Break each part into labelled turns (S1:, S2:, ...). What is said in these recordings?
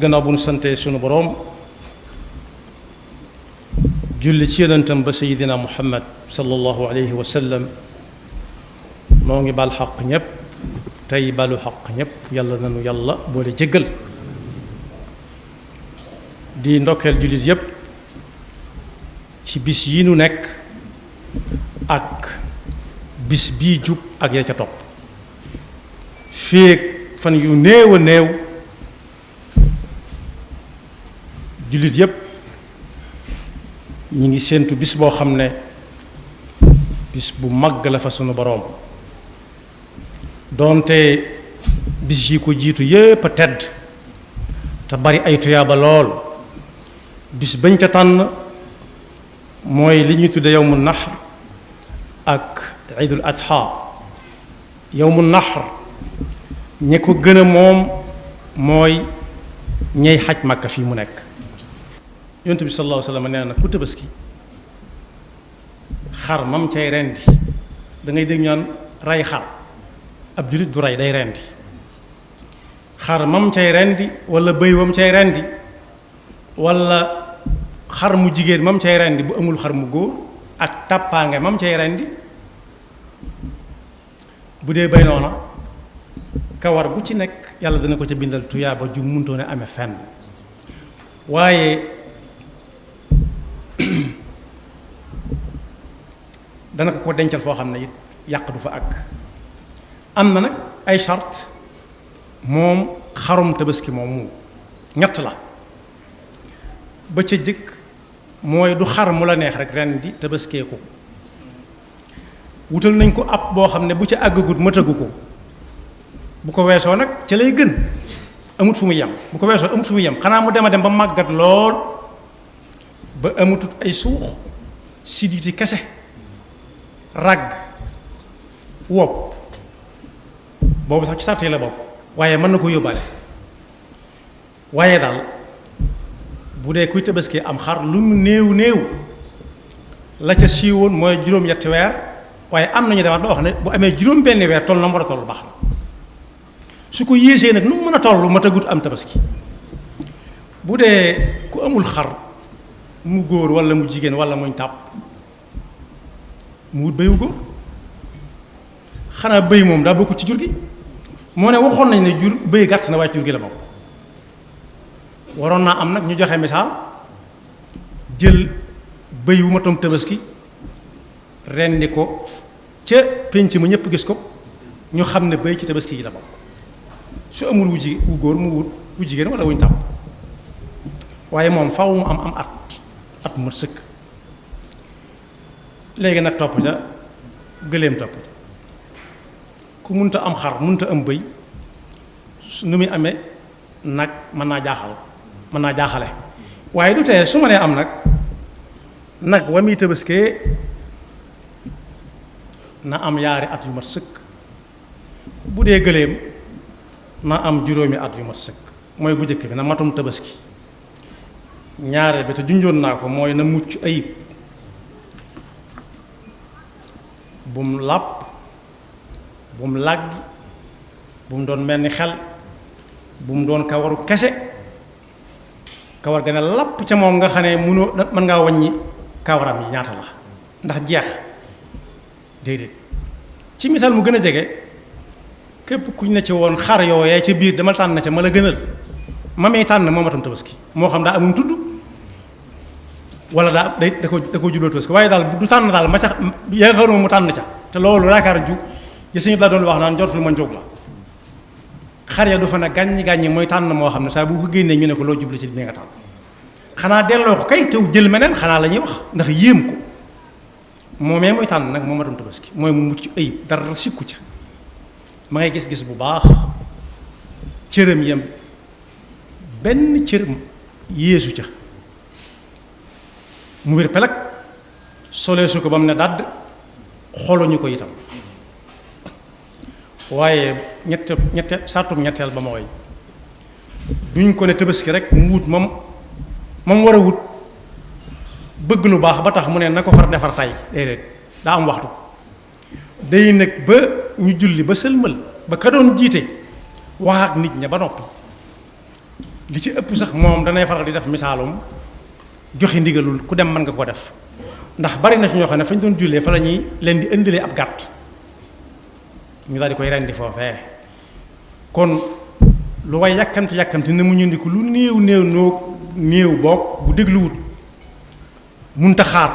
S1: gannaaw bu nu sante sunu boroom julli ci yonentam ba sayidina muhammad sallallahu alayhi wa sallam moo ngi bal xaq ñépp tey balu xaq ñépp yàlla nanu yàlla boole jéggal di ndokkeel jullit yépp ci bis yi nu nekk ak bis bii jub ak ya ca topp féeg fan yu néew a néew jullit yépp ñi ngi séentu bis boo xam ne bis bu màgg la fa sunu boroom doonte bis yi ko jiitu yépp a tedd te bari ay tuyaaba lool bis bañ ca tànn mooy li ñuy tudde yawmu nahr ak iidul adha yawmu nahr ñi ko gën a moom mooy ñey xaj Màkka fii mu nekk yonent bi sallallahu alayhi wa sallam nee na ku tabaski xar mam cay rendi da ngay dégg ñaan rey xar ab jullit du rey day rendi xar mam cay rendi wala bëy wam cay rendi wala xar mu jigéen mam cay rendi bu amul xar mu góor ak tàppaange mam cay rendi bu dee bay noona kawar gu ci nekk yàlla dana ko ca bindal tuyaaba ju muntoone amee fenn waaye dana ko dencal foo xam ne it yàq du fa àgg am na nag ay charte moom xarum tabaski moom mu ñett la ba ca jëkk mooy du xar mu la neex rek ren di tabaskee ko wutal nañ ko ab boo xam ne bu ca àggagut matagu ko bu ko weesoo nag ca lay gën amut fu mu yem bu ko weesoo amut fu mu yem xanaa mu dem a dem ba màggat lool ba amutut ay suux siditi kese ragg wopp boobu sax ci sàrt yi la bokk waaye mën na ko yóbbaale waaye daal bu dee kuy tabaski am xar lu mu néew néew la ca siiwoon mooy juróom-ñetti weer waaye am nañu demaat ba wax ne bu amee juróom-benni weer toll na mu war a toll baax na su ko yéesee nag nu mu mën a toll ma tagut am tabaski bu dee ku amul xar mu góor walla mu jigéen walla muñ tàpp mu wut béyu góor xanaa béy moom daa bokk ci jur gi moo ne waxoon nañ ne jur béy gàtt na waaye jur gi la bokk waroon naa am nag ñu joxe misaal jël béy wu ma tom tabaski rendi ko ca pénc ma ñépp gis ko ñu xam ne béy ci tabaski yi la bokk su amul wu góor mu wut wu jigéen walla wuñ tàpp waaye moom faw mu am at mu sëkk léegi nag topp ca gëléem topp ca ku munta am xar munta am bëy nu muy amee nag mën naa jaaxale waaye du tee su ma nee am nag wa muy tabaskee na am yaari at yu mat sëkk bu dee gëléem na am juróomi at yu mat sëkk mooy bu njëkk bi na matum tabaski ñaareel bi te junjoon naa ko mooy na mucc ayib bum làpp bum làggi bum doon mel ni xel bum doon kawaru kese kawar ga ne làpp ca moom nga xam ne mënoo mën ngaa wàññi kawaram yi ñaata la ndax jeex déedéet ci misaal mu gën a jege képp kuñ ne ci woon xar yooyee ca biir dama tànn ca ma la gënal ma may tànn moo matam tabaski moo xam daa amum tudd wala da ko jubloo tabaski waaye daal du tànn daal ma ca yaakaaruma mu tànn ca te loolu yaakaar ju gi suñu daa doon wax naan jortul ma njóog la xar ya du fa ne gàññi mooy tànn moo xam ne saa bu ko génnee ñu ne ko loo juble ci li nga tànn xanaa delloo ko kay tew jël meneen xanaa la ñuy wax ndax yéem ko moomee mooy tànn nag moo matam tabaski mooy mu mucc ayib dara sikku ca ma ngay gis-gis bu baax cëram yem benn cër yéesu ca mu wér pelag soleesu ko ba mu ne dàdd xoluñu ko itam waaye sartum ñetteel ba ma woy duñ ko ne tabaski rek mu wut moom war a wut bëgg lu baax ba tax mu ne na ko far defar tay déedéet daa am waxtu day nag ba ñu julli ba sëlmal ba ka doon jiite wax ak nit ña ba noppi li ci ëpp sax moom danay faral di def misaalum joxe ndigalul ku dem mën nga ko def ndax bari na ci ñoo xam ne fañ doon jullee fa la ñuy leen di indilee ab gàtt ñu daal di koy rendi foofee kon lu way yàkkamti ne mu ñëndiku lu néew boog bu dégluwut munta xaar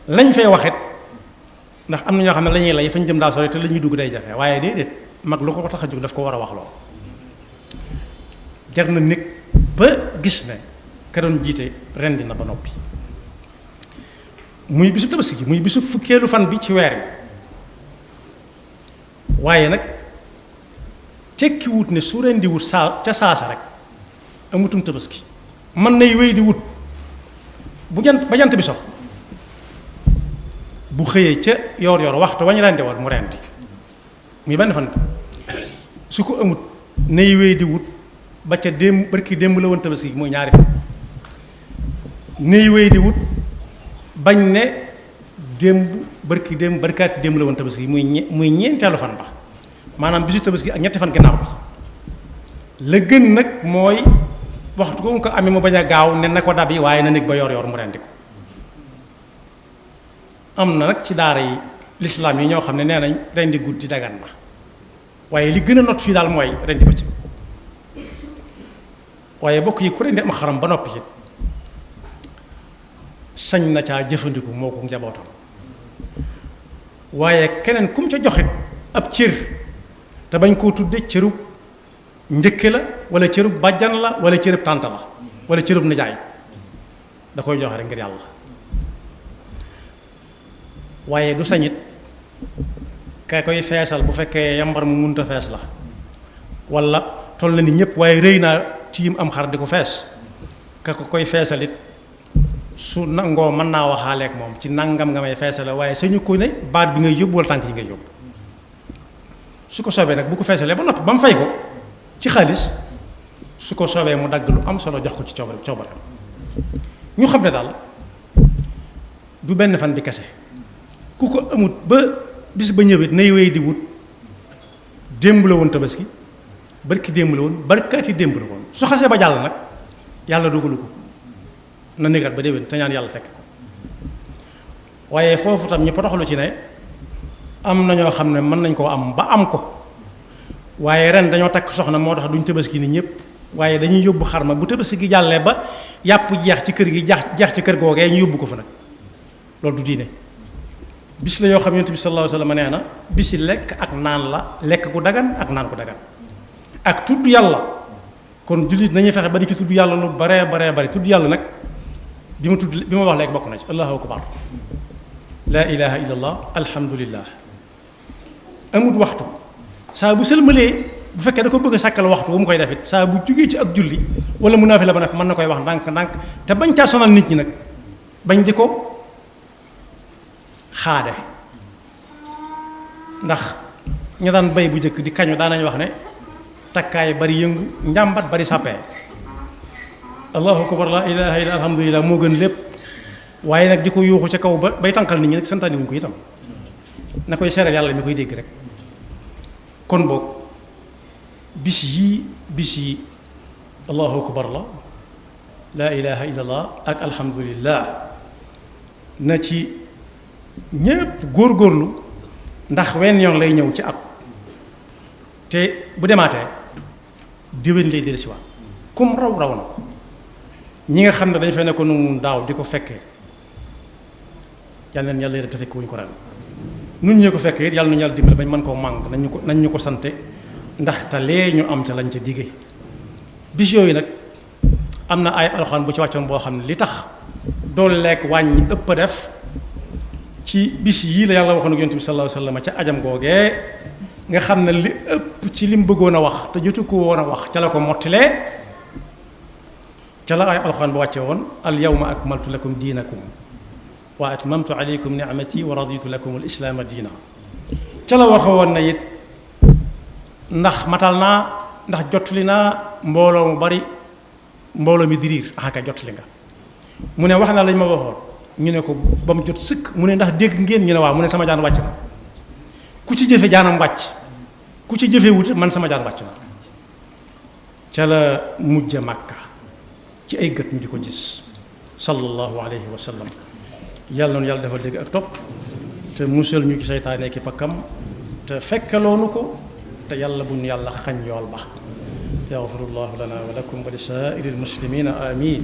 S1: lañ fay waxit ndax am na ñoo xam ne la ñuy lay fañ jëm daa sori te la ñuy dugg day jafe waaye déedéet mag lu ko tax a jóg daf ko war a wax loo jar na nekk ba gis ne ka doon jiite rendi na ba noppi muy bisu tabaski gi muy bisu fukkeelu fan bi ci weer wi waaye nag tekki wut ne su rendi wut ca saasa rek amutum tabaski mën nay wéy di wut ba jant bi sox bu xëyee ca yoor waxtu wañ rendi war mu rendi muy benn fan su ko amut nay wéy di wut ba ca barki démb la woon tabaski gi muy ñaari fan nay wéy di wut bañ ne barkaati démb la woon tabaski gi muy ñeenteelu fan ba maanaam bisu tabaski ak ñetti fan gannaaw bi la gën nag mooy waxtu ko ko amee mu bañ a gaaw ne na ko dab yi waaye na nekk ba yor mu rendi ko am na nag ci daara yi lislaam yi ñoo xam ne nee nañ rendi guddi dagan na waaye li gën a not fii daal mooy rendi bëccëg waaye bokk yi ku rendi am xaram ba noppi it sañ na caa jëfandiku moo ko njabootam waaye keneen kum ca joxit ab cër te bañ koo tudde cërub njëkke la wala cërub bàjjan la wala cërub tànta la wala cërub nijaay da koy joxe rek ngir yàlla waaye du sañit ka koy feesal bu fekkee yambar mu munta fees la wala toll na ni ñëpp waaye rëy naa tiim am xar di ko fees ka ko koy feesalit su nangoo mën naa waxaaleek moom ci nangam nga may feesale waaye sañu ko ne baat bi ngay yóbbu wala tànk yi ngay yóbbu su ko soobee nag bu ko feesalee ba noppi ba mu fay ko ci xaalis su ko soobee mu dagg lu am solo jox ko ci coobare ñu xam ne daal du benn fan bi kese ku ko amut ba bis ba ñëwit nay wéy di wut démb la woon tabaski barki démb la woon barkaati démb la woon su xasee ba jàll nag yàlla dogalu ko na négat ba déwén te ñaan yàlla fekk ko waaye foofu tam ñu potoxlu ci ne am na ñoo xam ne mën nañ koo am ba am ko waaye ren dañoo takk soxna moo tax duñ tabaski ni ñëpp waaye dañuy yóbbu xarma bu tabaski gi jàllee ba yàpp jeex ci kër gi jeex ci kër googee ñu yóbbu ko fa nag loolu du diine bis la yoo xam yonent bi sallallahu alayhi wa sallam nee na bisi lekk ak naan la lekk ku dagan ak naan ku dagan ak tudd yàlla kon jullit nañuy fexe ba di ci tudd yàlla lu bare tudd yàlla nag bi ma wax léegi bokk na ci allahu akbar laa ilaha illallah alhamdulillah amut waxtu saa bu sëlmalee bu fekkee da ko bëgg a sàkkal waxtu bu mu koy defit saa bu jógee ci ak julli wala mu naafila ba nag mën na koy wax ndànk te bañ caa sonal nit ñi nag bañ di ko xaade ndax ña daan bay bu njëkk di kañu daan nañ wax ne takkaay bari yëngu njàmbat bari sàppee allahu akbar la ilaha illa alhamdulillah moo gën lépp waaye nag di ko yuuxu ca kaw ba bay tànqal nit ñi nag santaani wuñ ko itam na koy seeral yàlla mi koy dégg rek kon boog bis yi allahu akbar la ilaha illa allah ak alhamdulillah na ci ñépp góorgóorlu ndax wenn yoon lay ñëw ci at te bu demaatee déwén lay dellu si waat kum raw na ko ñi nga xam ne dañ fay nekkoon nun daaw di ko fekkee yàlla neen yàlla yéen te fekk wuñu ko ren nun ñu ko fekkee it yàlla nañu yàlla dimbali bañ mën koo màng nañ ñu ko sante ndax te lee ñu am ca lañ ca digge bis yooyu nag am na ay alxuraan bu ci wàccoon boo xam ne li tax dool lekk wàññi ëpp a def ci bis yii la yàlla waxoon ak yonent bi sallallahu alayhi wa sallam ca ajam googee nga xam ne li ëpp ci lim bëggoon a wax te jotu ko woon a wax ca la ko mottilee ca la ay alxuraan ba wàcce woon al yawma akmaltu lakum diinakum wa atmamtu alaykum ni'mati wa raditu lakum al islaama diina ca la waxe woon na it ndax matal naa ndax jottali naa mbooloo mu bari mbooloo mi diriir axaka jottali nga mu ne wax naa lañ ma waxoon ñu ne ko ba mu jot sëkk mu ne ndax dégg ngeen ñu ne waaw mu ne sama jaan wàcc na ku ci jëfe jaanam wàcc ku ci jëfe wut man sama jaan wàcc na ca la mujj Makka ci ay gët ñu di ko gis sallallahu alayhi wa sallam. yàlla noonu yàlla defal dégg ak topp te musal ñu ci seytaane ki pakkam te fekkaloonu ko te yàlla buñ yàlla xañ yool ba. yaxfirullahu lana wa lakum wa li saa'iril muslimina amin.